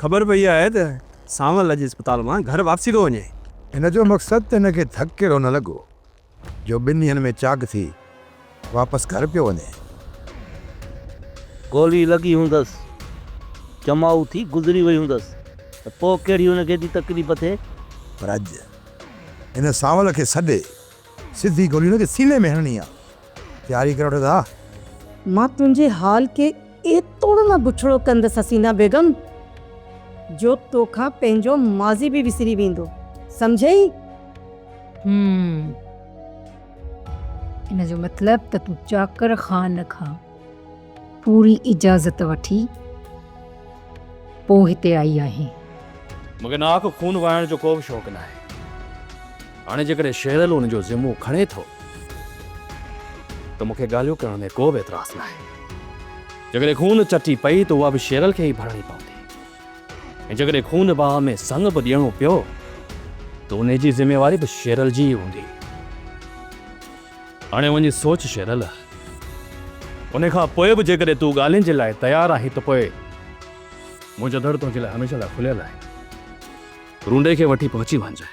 خبر پئي آهي ته سانول اڄ اسپتال مان گهر واپسي ٿو وڃي. هن جو مقصد ته هن کي ڌڪ ڪهڙو نه لڳو جو ٻن ڏينهن ۾ چاق ٿي واپس گهر پيو وڃي. گولي لڳي هوندس، جماعو ٿي گذري وئي هوندس ته پوء ڪهڙي هن کي ايڏي تڪليف ٿئي. پر اڄ هن سانول کي سڏي سڌي گولي هن کي سيني ۾ هڻڻي آ. تياري ڪري وٺو ٿا. مان تنهنجي حال کي ايترو نه بڇڙو ڪندس حسينه بيگم جو توکان پنهنجو ماضي به وسري ويندو. سمجهئي؟ هم. ان جو مطلب ته تون چاڪر خان کان پوري اجازت وٺي پوء هتي آئي آهين. مون کي ناحق خون وهائڻ جو ڪو به شوق ناهي. هاڻي جيڪڏهن شيرل ان جو ذمو کڻي ٿو ته مون کي ڳالهيون ڪرڻ ۾ ڪو به اعتراض ناهي. جيڪڏهن خون چٽي پئي ته اها به شيرل کي ئي ڀرڻي پوندي ۽ جيڪڏهن خون باهه ۾ سڱ به ڏيڻو پيو ته انهي جي ذميواري به شيرل جي ئي هوندي. هاڻي وڃي سوچ شيرل، انهي کان پوء به جيڪڏهن تون ڳالهين جي لاء تيار آهين ته پوء منهنجو در تنهنجي لاء هميشه لاء کليل آهي. رونڊي کي وٺي پهچي وڃجانء.